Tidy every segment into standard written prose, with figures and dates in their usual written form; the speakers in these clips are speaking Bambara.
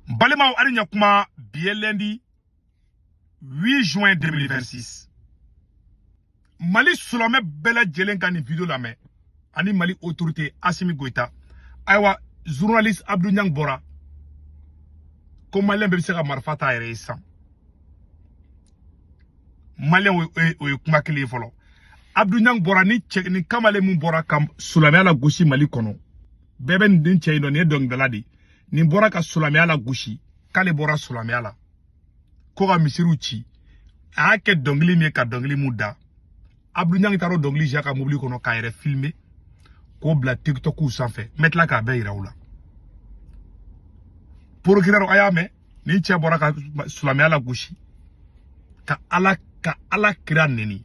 N balimaw, a ni ɲakuma. Bi ye lundi 8 juin 2026. Mali silamɛ bɛɛ lajɛlen ka nin vidéo lamɛn, ani Mali autorité Assimi Goïta. Ayiwa, journaliste Abdou Niang bɔra ko malien bɛɛ bɛ se ka marifa ta a yɛrɛ ye sisan. Malien, o ye kuma kelen ye fɔlɔ. Abdou Niang bɔra ni cɛ ni kamalen mun bɔra ka silamɛya la gosi Mali kɔnɔ. Bɛɛ bɛ nin den cɛ in dɔn, nin ye dɔnkilidala de ye. Nin bɔra ka silamɛya la gosi, k'ale bɔra silamɛya la ko ka misiriw ci. A y'a kɛ dɔnkili min ye, ka dɔnkili mun da, Abdou Niang taara o dɔnkili a ka mobili kɔnɔ k'a yɛrɛ filmer k'o bila TikTok sanfɛ. N bɛ tila k'a bɛɛ yira u la. Procureur, a y'a mɛn, nin cɛ bɔra ka silamɛya la gosi, ka Ala kira neni.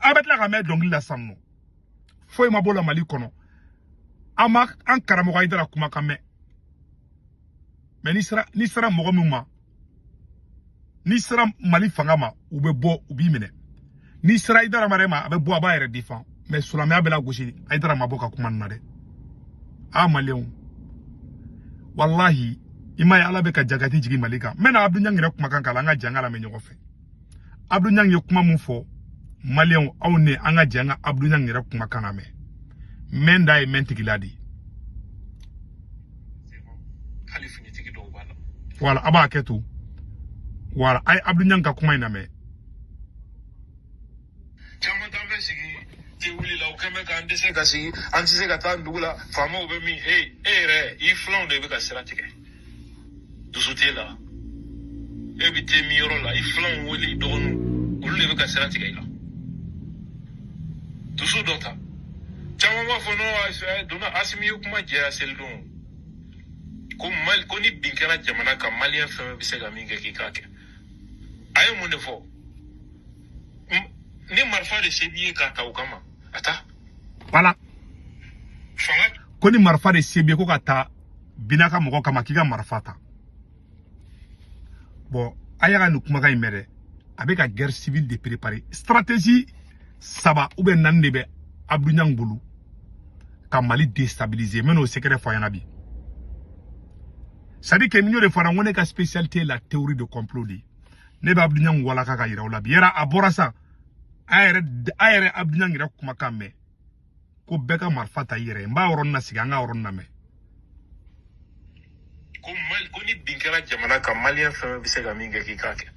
A bɛ tila ka mɛn dɔnkili la sisan nɔ. Foyi ma bɔ la Mali kɔnɔ, an ma an karamɔgɔ Hayidara kumakan mɛn. Mɛ n'i sera mɔgɔ min ma, n'i sera Mali fanga ma, u bɛ bɔ, u b'i minɛ. N'i sera Hayidara ma yɛrɛ ma, a bɛ bɔ, a b'a yɛrɛ défend. Mɛ silamɛya bɛ la gosi, Hayidara ma bɔ ka kuma nin na dɛ. A maliyɛnw, walahi, i m'a ye, Ala bɛ ka jagati jigin Mali kan. N bɛna Abdou Niang yɛrɛ kumakan k'a la, an ka jɛ an ka lamɛn ɲɔgɔn fɛ. Abdou Niang ye kuma mun fɔ, maliyɛnw, aw ni an ka jɛ an ka Abdou Niang yɛrɛ kumakan lamɛn. Mɛn da ye mɛn tigila de ye. Hali finitigi dɔw b'a la. Wala a b'a kɛ to. Wala a ye Abdou Niang ka kuma in lamɛn. Caman t'an bɛ sigi te wuli la, o kɛn bɛ k'an dɛsɛ ka sigi, an tɛ se ka taa dugu la. Faamaw bɛ min? E e yɛrɛ, i filanw de bɛ ka sira tigɛ, dusu t'e la. E bɛ te min yɔrɔ la, i filanw wele, i dɔgɔninw, olu de bɛ ka sira tigɛ i la. Dusu dɔ ta. Caman b'a fɔ non, donna Asimi ye kuma jɛya selidon ko Mali, ko ni bin kɛra jamana kan, malien fɛn fɛn bɛ se ka min kɛ, k'i k'a kɛ. A ye mun de fɔ? Ni marifa de se b'i ye k'a ta o kama, a ta. Wala fanga. Ko ni marifa de se b'i ye ko ka taa bina ka mɔgɔ kama, k'i ka marifa ta. Bon, a y'a ka nin kumakan in mɛn dɛ. A bɛ ka guerre civile de préparer. Stratégie saba ou bien naani de bɛ Abdou Niang bolo ka Mali déstabiliser. N bɛ n'o secret fɔ a ɲɛna bi. C'est à dire que n y'o de fɔ, n ko ne ka spécialité ye la théorie de complot de ye. Ne bɛ Abdou Niang walaka ka yira u la bi. Yɛrɛ a bɔra sa, a yɛrɛ Abdou Niang yɛrɛ kumakan mɛn ko bɛɛ ka marifa ta i yɛrɛ ye. N b'a yɔrɔnin na sigi, an ka yɔrɔnin lamɛn. Ko Mali, ko ni bin kɛra jamana kan, malien fɛn fɛn bɛ se ka min kɛ, k'i k'a kɛ.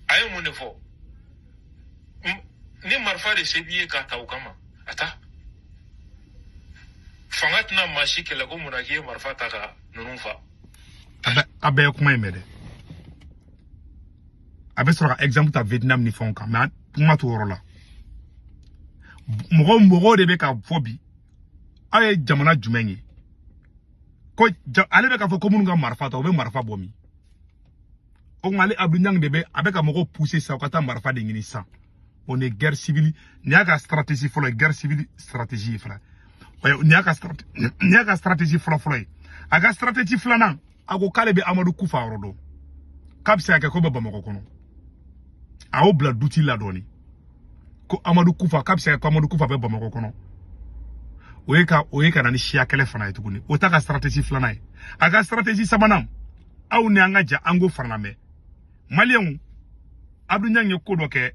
A ye mun de fɔ? Ni marifa de se b'i ye k'a ta o kama, a ta. Fanga tɛna maa si kɛlɛ ko mun na k'i ye marifa ta ka ninnu fa. A bɛɛ ye kuma in mɛn dɛ. A bɛ sɔrɔ ka exemple ta Vietnam ni fɛnw kan, mais kuma t'o yɔrɔ la. Mɔgɔw de bɛ ka fɔ bi, aw ye jamana jumɛn ye ko ale bɛ k'a fɔ ko minnu ka marifa ta, u bɛ marifa bɔ min? O kuma, ale Abdou Niang de bɛ, a bɛ ka mɔgɔw pousser sisan u ka taa marifa de ɲini sisan. O ni guerre civile, nin y'a ka stratégie fɔlɔ ye, guerre civile stratégie ye fana. Nin y'a ka stratégie fɔlɔ fɔlɔ ye. A ka stratégie filanan, a ko k'ale bɛ Amadu Kufa yɔrɔ dɔn, k'a bɛ se ka kɛ ko bɛ Bamakɔ kɔnɔ. A y'o bila doute la dɔɔni ko Amadu Kufa, k'a bɛ se ka kɛ ko Amadu Kufa bɛ Bamakɔ kɔnɔ. O ye ka na ni siya kɛlɛ fana ye tuguni. O ta ka stratégie filanan ye. A ka stratégie sabanan, aw ni an ka jɛ an k'o fana lamɛn. Maliyɛnw, Abdou Niang ye ko dɔ kɛ,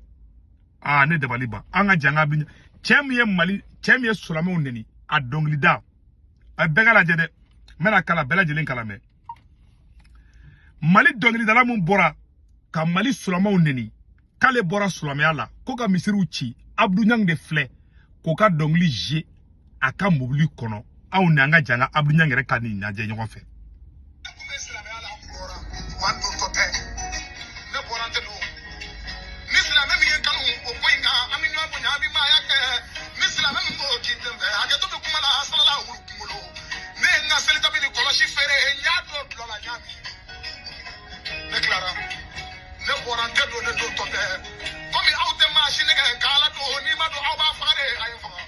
aa, ne dabali ban. An ka jɛ an ka Abdou Niang, cɛ min ye Mali, cɛ min ye silamɛw neni, a dɔnkilida, a bɛɛ ka lajɛ dɛ. N bɛna kala bɛɛ lajɛlen kala mɛn. Mali dɔnkilidala mun bɔra ka Mali silamɛw neni, k'ale bɔra silamɛya la ko ka misiriw ci, Abdou Niang de filɛ k'o ka dɔnkili jouer a ka mobili kɔnɔ. Aw ni an ka jɛ an ka Abdou Niang yɛrɛ ka nin lajɛ ɲɔgɔn fɛ. Kun bɛ silamɛya la, n bɔra wa, n dontɔ tɛ, ne bɔra, n tɛ don. Ni silamɛ min ye kanu o ko in kan, an bɛ ɲɔgɔn bonya, an bɛ maaya kɛ. Ni silamɛ min ko k'i tɛ n fɛ, hakɛto bɛ kuma la. Salala wulu kunkolo, ne ye n ka selitabi ni kɔlɔsi feere, n y'a dɔn dulɔ la, n y'a min, ne tilara, ne bɔra, n tɛ don, ne dontɔ tɛ. Komi aw tɛ maa si nɛgɛ k'ala don, n'i ma don, aw b'a faga de, a ye n faga.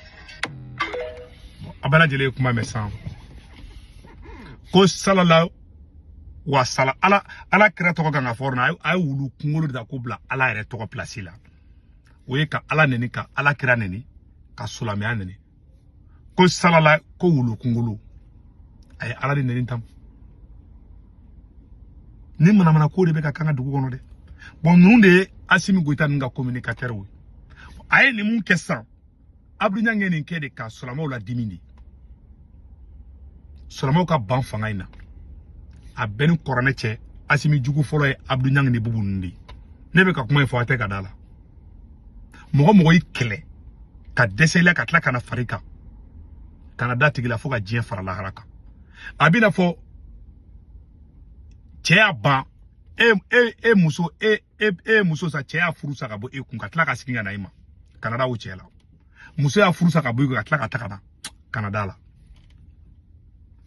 A bɛɛ lajɛlen ye kuma mɛn sisan ko salala wa sala, Ala kira tɔgɔ kan ka fɔ yɔrɔ min na, a ye wulu kunkolo de ta k'o bila Ala yɛrɛ tɔgɔ place la. O ye ka Ala neni, ka Ala kira neni, ka silamɛya neni, ko salala, ko wulu kunkolo. A ye Ala de neni tan. Ni manamana ko de bɛ ka k'an ka dugu kɔnɔ dɛ. Bon, ninnu de ye Assimi Goïta ninnu ka communicateur ye. A ye nin mun kɛ sisan? Abdou Niang ye nin kɛ de ka silamɛw la dimi de, silamɛw ka ban fanga in na. A bɛɛ ni kɔrɔnɛ cɛ, Assimi jugu fɔlɔ ye Abdou Niang ni Boubou ninnu de ye. Ne bɛ ka kuma in fɔ, a tɛ ka da la. Mɔgɔ mɔgɔ y'i kɛlɛ ka dɛsɛ i la, ka tila ka na fari kan, ka na da tigi la fo ka diɲɛ fara lahara kan, a b'i n'a fɔ cɛ y'a ban e e e muso e e e muso sa, cɛ y'a furu sa ka bɔ e kun, ka tila ka segin ka na i ma, ka na da o cɛ la. Muso y'a furu sa ka bɔ i kun, ka tila ka taga ka na da la.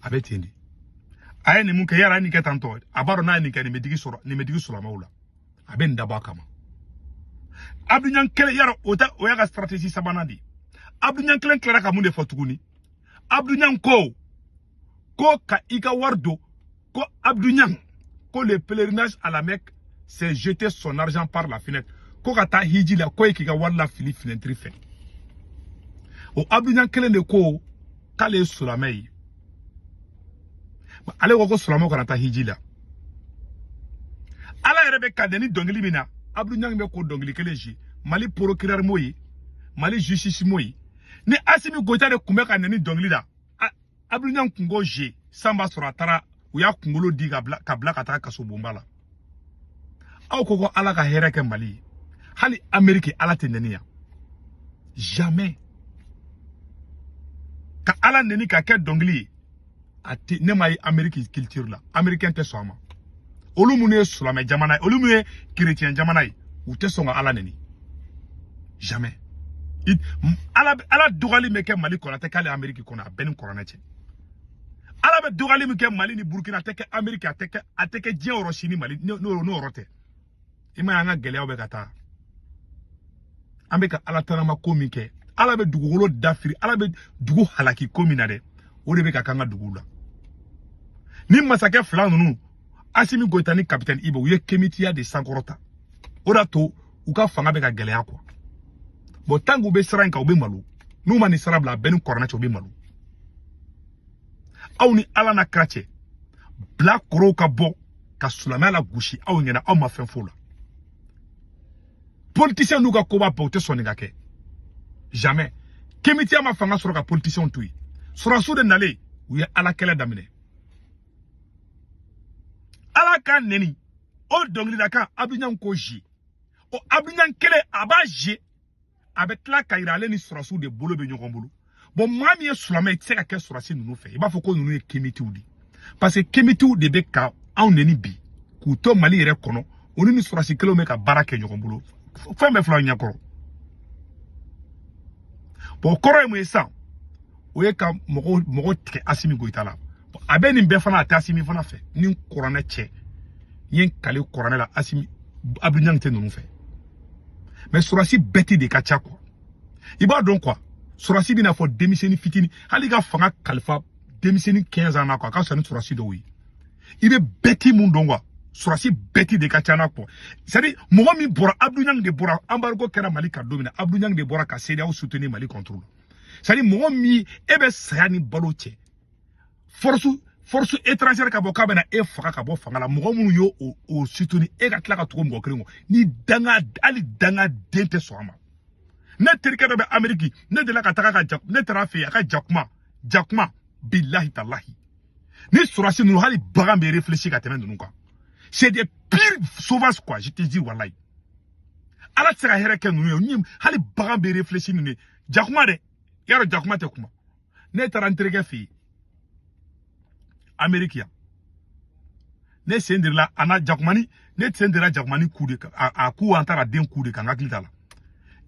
A bɛ ten de. A ye nin mun kɛ yala? A ye nin kɛ tan tɔ. A b'a dɔn n'a ye nin kɛ, nin bɛ digi sɔrɔ, nin bɛ digi silamɛw la. A bɛ nin dabɔ a kama. Abdou Niang kelen yala, o ta, o y'a ka stratégie sabanan de ye. Abdou Niang kelen tilara ka mun de fɔ tuguni? Abdou Niang ko ka i ka wari don ko Abdou Niang ko le pèlerinage à la Mecque, c'est jeter son argent par la fenêtre. Ko ka taa hiji la, ko e k'i ka wari lafili fenêtre fɛ. O Abdou Niang kelen de ko k'ale ye silamɛ ye. Ale ko silamɛw kana taa hiji la. Ala yɛrɛ bɛ ka ni dɔnkili min na, Abdou Niang bɛ k'o dɔnkili kelen si. Mali procureur m'o ye, Mali justice m'o ye. Ni Assimi Goïta de tun bɛ ka nɛni dɔnkili la, Abdou Niang kun k'o je san b'a sɔrɔ a taara, u y'a kunkolo di ka bila ka bila ka taga kaso bonba la. Aw ko Ala ka hɛrɛ kɛ Mali ye. Hali Amérique, Ala tɛ nɛni yan, jamais. Ka Ala nɛni ka kɛ dɔnkili ye, a tɛ. Ne ma ye Amérique culture la, américain tɛ sɔn a ma. Olu minnu ye silamɛ jamana ye, olu minnu ye chrétien jamana ye, u tɛ sɔn ka Ala nɛni, jamais. Ala dɔgɔyali bɛ kɛ Mali kɔnɔ, a tɛ k'ale Amérique kɔnɔ. A bɛɛ ni kuranɛ cɛ, Ala bɛ dɔgɔyali min kɛ Mali ni Burukina, a tɛ kɛ Amérique, a tɛ kɛ diɲɛ yɔrɔ si ni Mali n'o yɔrɔ tɛ. I ma ye, an ka gɛlɛyaw bɛ ka taa, an bɛ ka Ala tanama ko min kɛ, Ala bɛ dugukolo dafiri, Ala bɛ dugu halaki ko min na dɛ, o de bɛ ka k'an ka duguw la. Ni masakɛ fila ninnu, Assimi Goïta ni capitaine Iba, u ye kemitiya de sankɔrɔta. O de y'a to u ka fanga bɛ ka gɛlɛya quoi. Bon, tant que u bɛ sira in kan, u bɛ malo. N'u ma nin sira bila, a bɛɛ ni kɔrɔnɛ cɛ, u bɛ malo. Aw ni Ala n'a kira cɛ, bila kɔrɔw ka bɔ ka silamɛya la gosi aw ɲɛna, aw ma fɛn f'o la. Politicien n'u ka koba bɛɛ, u tɛ sɔn nin ka kɛ, jamais. Kemitiya ma fanga sɔrɔ ka politicien to yen. Sɔrɔdasiw de nalen, u ye Ala kɛlɛ daminɛ. Ala ka nɛni o dɔnkilidakan, Abdou Niang ko zi o Abdou Niang kelen a b'a zi, a bɛ tila ka yira ale ni sɔrɔdasiw de bolo bɛ ɲɔgɔn bolo. Bon, maa min ye silamɛ, i tɛ se ka kɛ sɔrɔdasi ninnu fɛ. I b'a fɔ ko ninnu ye kemitiw de, parce que kemitiw de bɛ ka anw nɛni bi k'u to Mali yɛrɛ kɔnɔ. Olu ni sɔrɔdasi kelenw bɛ ka baara kɛ ɲɔgɔn bolo, fɛn bɛɛ filɛ aw ɲɛkɔrɔ. Bon, o kɔrɔ ye mun ye sisan? O ye ka mɔgɔw mɔgɔw tigɛ Assimi Goïta la. A bɛ nin bɛɛ fana, a tɛ Assimi fana fɛ. Ni kuranɛ cɛ, n ye n kale kuranɛ la, Assimi, Abdou Niang tɛ ninnu fɛ. Mais sɔrɔdasi bɛɛ de ka ca quoi. I b'a dɔn quoi, sɔrɔdasi bɛna fɔ denmisɛnnin fitinin, hali ka fanga kalifa denmisɛnnin 15 ans na quoi, a ka fisa ni sɔrɔdasi dɔw ye. I bɛ bɛti mun dɔn quoi, sɔrɔdasi bɛti de ka ca na quoi. C'est à dire, mɔgɔ min bɔra, Abdou Niang de bɔra. Embargo kɛra Mali kan don min na, Abdou Niang de bɔra ka CEDEAO soutenir Mali contre la. C'est à dire, mɔgɔ min e bɛ saya ni balo cɛ, force étrangère ka bɔ k'a bɛna e faga ka bɔ fanga la, mɔgɔ minnu y'o o soutenir, e ka tila ka tugu mɔgɔ kelen kɔ ni danga, hali danga den tɛ sɔn a ma. Ne terikɛ dɔ bɛ Amérique, ne delila ka taga ka ja, ne taara a fɛ yen, a ka jakuma jakuma, bilahi talahi, ni sɔrɔdasi ninnu, hali bagan bɛ réfléchir ka tɛmɛ ninnu kan. C'est des pires sauvages quoi, je te dis wallahi. Ala tɛ se ka hɛrɛ kɛ ninnu ye. Ni hali bagan bɛ réfléchir ninnu ye, jakuma dɛ, yarɔ jakuma tɛ kuma. Ne taara n terikɛ fɛ yen Amérique yan, ne sen dirila a na jakumani, ne sen dira jakumani ku de kan, a ku, an taara den ku de kan, n hakili t'a la.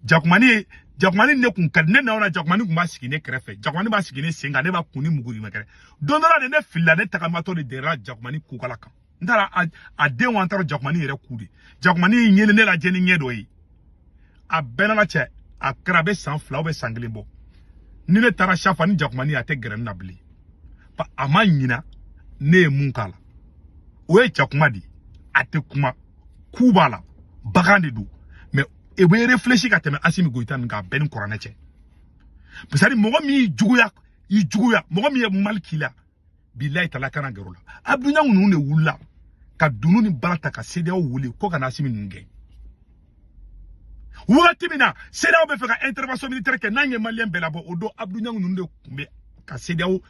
Jakumani ye jakumani, ne kun ka di ne na, jakumani kun b'a sigi ne kɛrɛfɛ, jakumani b'a sigi ne sen kan, ne b'a kun ni muguri kɛrɛ. Don dɔ la de, ne filila, ne tagamatɔ de dɛrɛla jakumani kukala kan. N taara a den wa, n taara jakumani yɛrɛ ku de, jakumani ye ne lajɛ ni ɲɛ dɔ ye. A bɛɛ n'Ala cɛ, a kɛra a bɛ san 2 bɛ san 1 bɔ. Ni ne taara safa ni jakumani, a tɛ gɛrɛ ne na bilen. A ma ɲina ne ye mun k'a la. O ye jakuma de ye, a tɛ kuma, ku b'a la, bagan de don, mais e bɛ réfléchir ka tɛmɛ Assimi Goïta nin kan. A bɛɛ ni kuranɛ cɛ, parce que mɔgɔ min y'i juguya, i juguya, mɔgɔ min ye mali k'i la, bilayi tala kana gɛrɛ o la. Abdou Niang ninnu de wulila ka Ka dunu ni bala ta ka CEDEAO wele ko ka na Assimi ninnu gɛn. Wagati min na CEDEAO bɛ fɛ ka intervention militaire kɛ, n'an ye maliyɛn bɛɛ labɔ, o don Abdou Niang ninnu de tun bɛ ka CEDEAO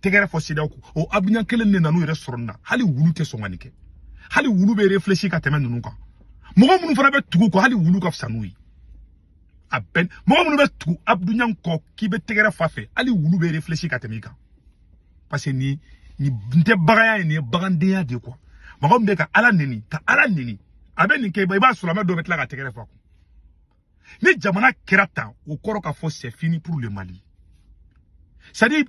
tɛgɛrɛ fɔ CEDEAO kun. O Abdou Niang kelen de nan'u yɛrɛ sɔrɔ nin na. Hali wulu tɛ sɔn ka nin kɛ. Hali wulu bɛ réfléchir ka tɛmɛ ninnu kan. Mɔgɔ minnu fana bɛ tugu kɔ, hali wulu ka fisa n'u ye. A bɛɛ mɔgɔ minnu bɛ tugu Abdou Niang kɔ k'i bɛ tɛgɛrɛ fa fɛ, hali wulu bɛ réfléchir ka tɛmɛ i kan. Parce que ni nin tɛ baganya ye, nin ye bagandenya de ye quoi. Mɔgɔ min bɛ ka Ala neni, ka Ala neni, a bɛ nin kɛ, i b'a sɔrɔ a dɔw bɛ tila ka tɛgɛrɛ fa kun. Ni jamana kɛra tan, o kɔrɔ k'a fɔ c'est fini pour le Mali. C'est à dire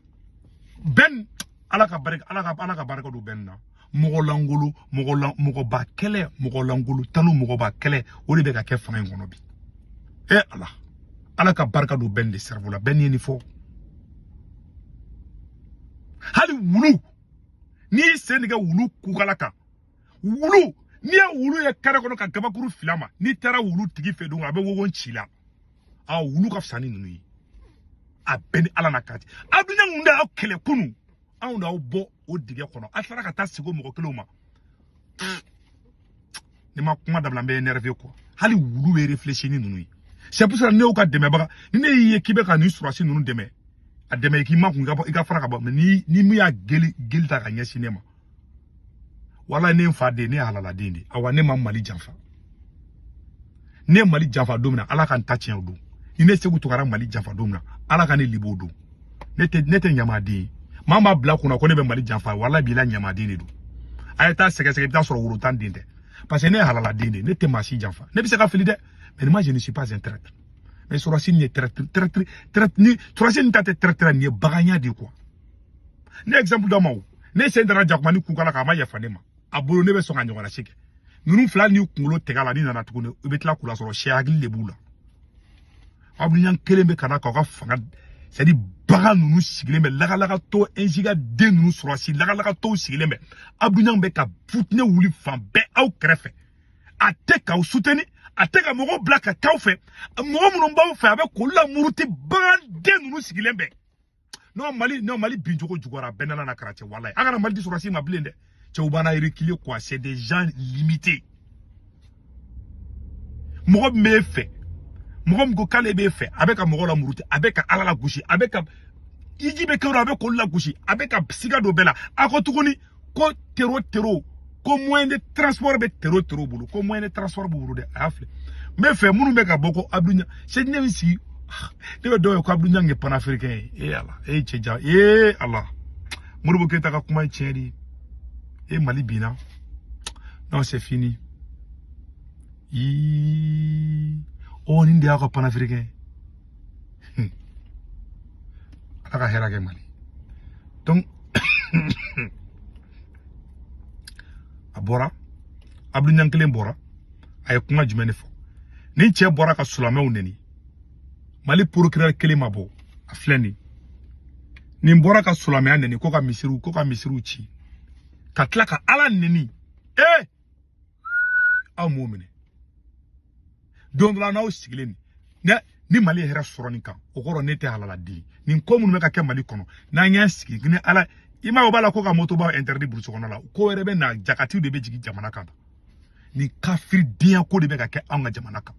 Ben, Ala ka barika, Ala ka barika don Ben na. Mɔgɔ langolo, mɔgɔ la, mɔgɔba kɛlɛ, mɔgɔ langolo tanu, mɔgɔba kɛlɛ, o de bɛ ka kɛ fanga in kɔnɔ bi. Eh Ala, Ala ka barika don Ben de cerveau la. Ben ye nin fɔ. Hali wulu, n'i y'i sen nɛgɛ wulu kukala kan, wulu, n'i ye wulu ye kare kɔnɔ ka gabakuru fili a ma, n'i taara wulu tigi fɛ don, a bɛ wogon ci la. A wulu ka fisa ni ninnu ye. A bɛɛ ni Ala na kati. Abdou Niang de y'aw kɛlɛ kunun, anw de y'aw bɔ o dingɛ kɔnɔ, a tilara ka taa sigi o mɔgɔ kelenw ma. Ni ma kuma dabila, n bɛ énervé quoi. Hali wulu bɛ réfléchir ni ninnu ye. C'est pour cela ne y'u ka dɛmɛbaga, ni ne y'i ye k'i bɛ ka nin surasi ninnu dɛmɛ, a dɛmɛ i k'i makun, i ka fara ka bɔ. Mais ni min y'a geli geli ta ka ɲɛsin ne ma, wala ne fa den, ne ye halaladen de. Awa ne ma Mali janfa. Ne ye Mali janfa don min na, Ala ka n ta tiɲɛ o don. Ni ne Sékou Tounkara Mali janfa don min na, Ala ka ne libo o don. Ne tɛ ɲamaden ye. Maa b'a bila kunna ko ne bɛ Mali janfa, wala b'i la ɲamaden de don. A ye taa sɛgɛsɛgɛ, i bɛ taa sɔrɔ woro tan den tɛ. Parce que ne ye halaladen de ye, ne tɛ maa si janfa. Ne bɛ se ka fili dɛ, mais moi je ne suis pas un traître. Mais sɔrɔsi nin ye traître, traître, traître, ni sɔrɔsi nin ta tɛ traître, nin ye baganya de quoi. Ne exemple dɔ ma o, ne sen dara jakuma ni kukala kan, a ma yafa ne ma. A bolo ne bɛ sɔn ka ɲɔgɔnna si kɛ. Ninnu fila ni kunkolo tigɛ la, ni nana tuguni, i bɛ tila k'u lasɔrɔ sɛ hakili de b'u la. Abdou Niang kelen bɛ ka na k'aw ka fanga, c'est à dire bagan ninnu sigilen bɛ lagalagatɔ, injiga den ninnu sɔrɔsi lagalagatɔw sigilen bɛ. Abdou Niang bɛ ka futinɛ wuli fan bɛɛ aw kɛrɛfɛ. A tɛ k'aw soutenir, a tɛ ka mɔgɔw bila ka k'aw fɛ. Mɔgɔ minnu b'aw fɛ, a bɛ k'olu lamuruti. Baganden ninnu sigilen bɛ. Non Mali, non Mali bincogo juguyara, bɛɛ nana na kara cɛ, walayi. An kana Mali di sɔrɔsi ma bilen dɛ. Cɛw b'an na reculer quoi, c'est des gens limités. Mɔgɔ min b'e fɛ, mɔgɔ min ko k'ale b'e fɛ, a bɛ ka mɔgɔw lamuruti, a bɛ ka Ala lagosi, a bɛ ka iji bɛ kɛ a bɛ k'olu lagosi, a bɛ ka siga don bɛɛ la. A ko tuguni ko tero tero, ko moyen de transport bɛ tero tero bolo, ko moyen de transport b'u bolo dɛ. A y'a filɛ, n bɛ fɛ minnu bɛ ka bɔ ko Abdou Niang, c'est ne bɛ sigi, ne bɛ dɔw ye ko Abdou Niang ye panafricain ye. E Ala, e cɛ jan, e Ala, Modibo Keyita ka kuma ye tiɲɛ de ye. E Mali binna, non c'est fini. Ii, oh nin de y'a ka panafricain ye. Ala ka hɛrɛ kɛ Mali. Donc a bɔra, Abdou Niang kelen bɔra, a ye kuma jumɛn de fɔ? Ni cɛ bɔra ka silamɛw neni, Mali procureur kelen ma bɔ, a filɛ nin. Nin bɔra ka silamɛya neni, ko ka misiriw ci, ka tila ka Ala neni. Eh, aw m'o minɛ. Don dɔ la n'aw sigilen nin, ni Mali ye hɛrɛ sɔrɔ nin kan, o kɔrɔ ne tɛ halaladen. Nin ko minnu bɛ ka kɛ Mali kɔnɔ, n'an y'an sigi ni Ala, i m'a ye o b'a la ko ka motobaw interdit burusi kɔnɔ la, ko wɛrɛ bɛ na, jakatiw de bɛ jigin jamana kan. Nin kafiridenya ko de bɛ ka kɛ anw ka jamana kan.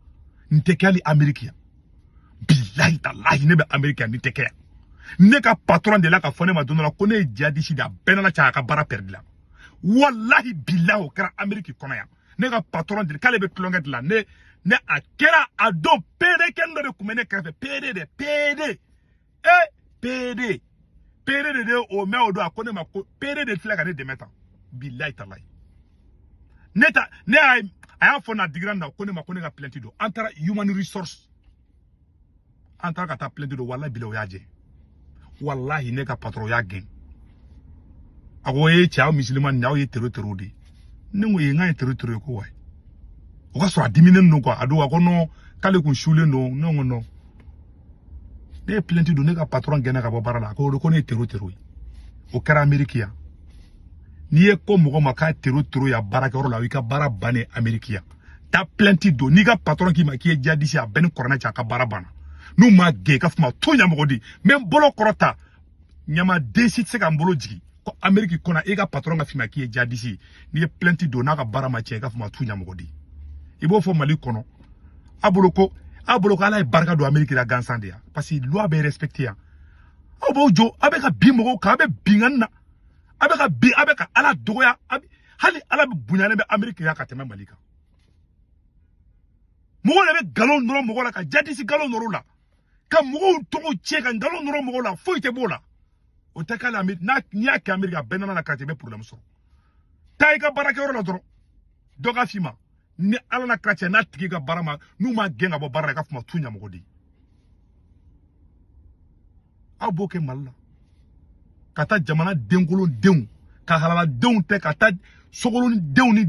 Nin tɛ kɛ hali Amérique yan. Bilahi talahi, ne bɛ Amérique yan, nin tɛ kɛ yan. Ne ka patron de la ka fɔ ne ma don dɔ la ko ne ye jihadiste de ye, a bɛɛ n'Ala cɛ, a ka baara perdu la. Wallahi bilahi, o kɛra Amérique kɔnɔ yan. Ne ka patron de k'ale bɛ tulonkɛ de la, ne a kɛra a don PD kɛ dɔ de tun bɛ ne kɛrɛfɛ, PD de, PD, eh PD, PD de o mɛn o don, a ko ne ma ko PD de filɛ ka ne dɛmɛ tan. Bilahi talahi, ne ta ne y'a a y'a fɔ n'a digira na ko ne ma ko ne ka plainte don. An taara human resource, an taara ka taa plainte don, wallahi bilahi o y'a jɛ. Wallahi ne ka patron y'a gɛn. A ko e cɛ, aw musulman nin, aw ye tero tero de. Ne ko ye n k'a ye tero tero ye ko wa. O ka sɔrɔ a diminen don quoi. A don a ko non, k'ale kun sulen don. Ne ko non, ne ye plainte don, ne ka patron gɛnna ka bɔ baara la. A ko ko ne ye tero tero ye. O kɛra Amérique yan. N'i ye ko mɔgɔ ma k'a tero tero ya baarakɛyɔrɔ la, o y'i ka baara bannen Amérique yan. Taa plainte don, n'i ka patron k'i ma k'i ye jihadiste, a bɛɛ ni kɔrɔnɛ cɛ, a ka baara banna. N'u m'a gɛn, i ka fɔ ma to ɲɛmɔgɔ di, n bɛ n bolo kɔrɔta, ɲamaden si tɛ se ka n bolo jigin. Ko Amérique kɔnɔ e ka patron ka fima k'i ye jihadiste n'i ye plainte don n'a ka baara ma tiɲɛ i ka fima tu ɲamɔgɔ di i b'o fɔ Mali kɔnɔ a bolo ko ala ye barika don Amérique la gansan de ya parce que loi bɛ respecté yan aw b'aw jɔ a bɛ ka bin mɔgɔw kan a bɛ binkanni na a bɛ ka bin a bɛ ka ala dɔgɔya hali ala bɛ bonyalen bɛ Amérique la ka tɛmɛ Mali kan mɔgɔw de bɛ nkalon nɔrɔ mɔgɔw la ka jihadiste nkalon nɔrɔ u la ka mɔgɔw tɔgɔ tiɲɛ ka nkalon nɔrɔ mɔgɔw la foyi tɛ b'o la o tɛ k'ale Amérique n'a n'i y'a kɛ Amérique a bɛɛ nana la k'a tɛ bɛ problème sɔrɔ taa i ka baarakɛyɔrɔ la dɔrɔn dɔ ka f'i ma ni ala na kira cɛ n'a tigi ka baara ma n'u ma gɛn ka bɔ baara la i ka fama tu ɲamɔgɔ de ye aw b'o kɛ Mali la ka taa jamana denkolon denw ka halaladenw tɛ ka taa sogolon denw ni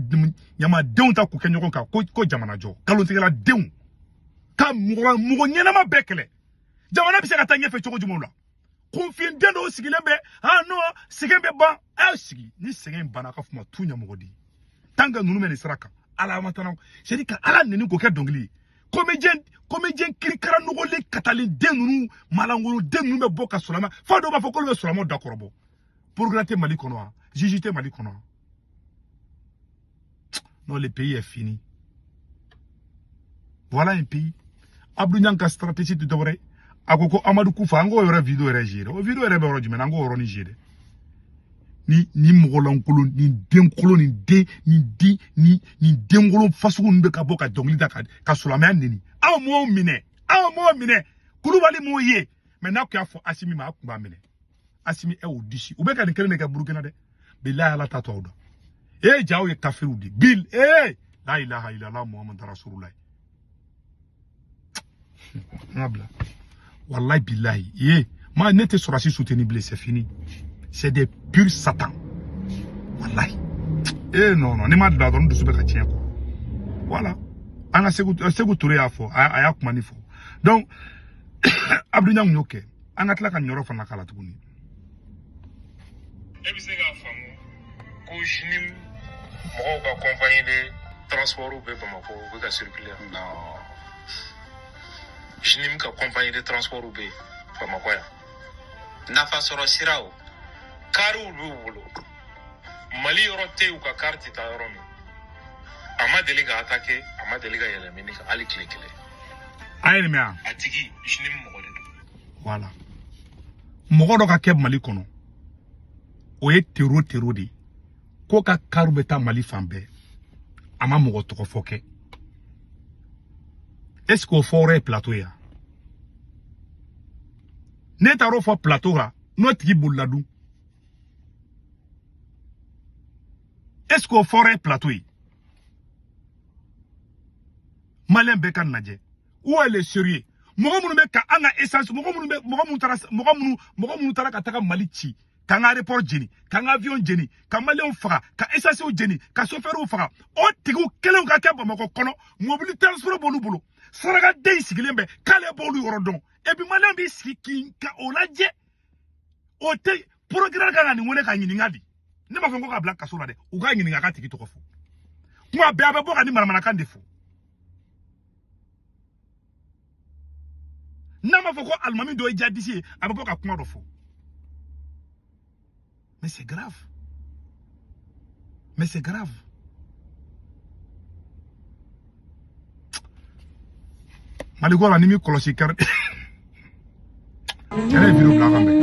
ɲamadenw ta k'u kɛ ɲɔgɔn kan ko jamana jɔ nkalontigɛla denw ka mɔgɔ ɲɛnama bɛɛ kɛlɛ jamana bɛ se ka taa ɲɛfɛ cogo jumɛn la kunfin den dɔw sigilen bɛ ah non sɛgɛn bɛ ban a y'aw sigi ni sɛgɛn banna a ka fama tu ɲamɔgɔ de ye tant que ninnu bɛ nin sira kan ala ma tana c'est à dire ka ala neni k'o kɛ dɔnkili ye comédien kirikara nɔgɔlen katalen den ninnu malangolo den ninnu bɛ bɔ ka silamɛ fo dɔw b'a fɔ k'olu bɛ silamɛw dakɔrɔbɔ procureur tɛ Mali kɔnɔ wa juge tɛ Mali kɔnɔ wa non le pays est fini voilà un pays Abdou Niang ka stratégie tɛ dɔwɛrɛ ye a ko Amadou Koufa an k'o yɔrɔ vidéo yɛrɛ gérer o vidéo yɛrɛ bɛ yɔrɔ jumɛn an k'o yɔrɔnin gérer ni mɔgɔlankolon ni denkolon ni den ni den ni ni denkolon fasugu ninnu bɛ ka bɔ ka dɔnkili da ka silamɛya neni aw m'o minɛ aw m'o minɛ Kulubali m'o ye mais n'a kun y'a fɔ Asimi ma a kun b'a minɛ Asimi est au-dessus u bɛ ka nin kelen de kɛ Burukina dɛ bilahi ala t'a to aw da e jaw ye kafiriw de bil e la ilaha illallah Muhammadu rasulullah n ka bila wallahi bilahi ye ma ne tɛ sɔrɔsi soutenir bilen c'est fini. C'est des purs satans. Wallahi. Eh non, non, ne m'a bila dɔrɔn dusu bɛ ka tiɲɛ quoi. Voilà. An ka Sékou Touré y'a fɔ, a y'a kuma ni fɔ. Donc, Abdou Niang y'o kɛ. An ka tila ka nin yɔrɔ fana k'a la tuguni. E bɛ se k'a faamu ko JNIM mɔgɔw ka compagnie de transport bɛ Bamakɔ u bɛ ka circuler. Non. JNIM ka compagnie de transport bɛ Bamakɔ yan. Nafa sɔrɔ siraw. Kariw b'u bolo Mali yɔrɔ tɛ yen u ka kari tɛ taa yɔrɔ min a ma deli ka attaquer a ma deli ka yɛlɛ min kan hali tile kelen A ye nin mɛn wa? A tigi JNIM mɔgɔ de don. Voilà. Mɔgɔ dɔ ka kɛ Mali kɔnɔ o ye tero de ye ko ka kariw bɛ taa Mali fan bɛɛ a ma mɔgɔ tɔgɔ fɔ kɛ est ce que o fɔ yɔrɔ ye plateau ye wa? Ne taar'o fɔ plateau kan n'o tigi bolila dun. Est-ce qu'au forêt plateau Malien bɛɛ ka lajɛ où est le sérieux mɔgɔ minnu bɛ ka an ka essence mɔgɔ minnu bɛ mɔgɔ minnu taara ka taga Mali ci k'an ka aéroport jeni k'an ka avion jeni ka maliyɛnw faga ka essence jeni ka chauffeur faga o tigiw kelenw ka kɛ Bamakɔ kɔnɔ mobili transport b'olu bolo sarakaden sigilen bɛ k'ale b'olu yɔrɔ dɔn et puis maliyɛn b'i sigi k'i ka o lajɛ o tɛ procureur kan ka nin wele ka ɲininka de. Ne m'a fɔ ko k'a bila kaso la dɛ u k'a ɲininka a k'a tigi tɔgɔ fɔ kuma bɛɛ a bɛ bɔ ka ni manamanakan de fɔ n'a m'a fɔ ko alimami dɔ ye jihadiste ye a bɛ bɔ ka kuma dɔ fɔ mais c'est grave mais c'est grave Maliko la ni mi kɔlɔsi kari cɛ ye vidéo bila a kan bɛn.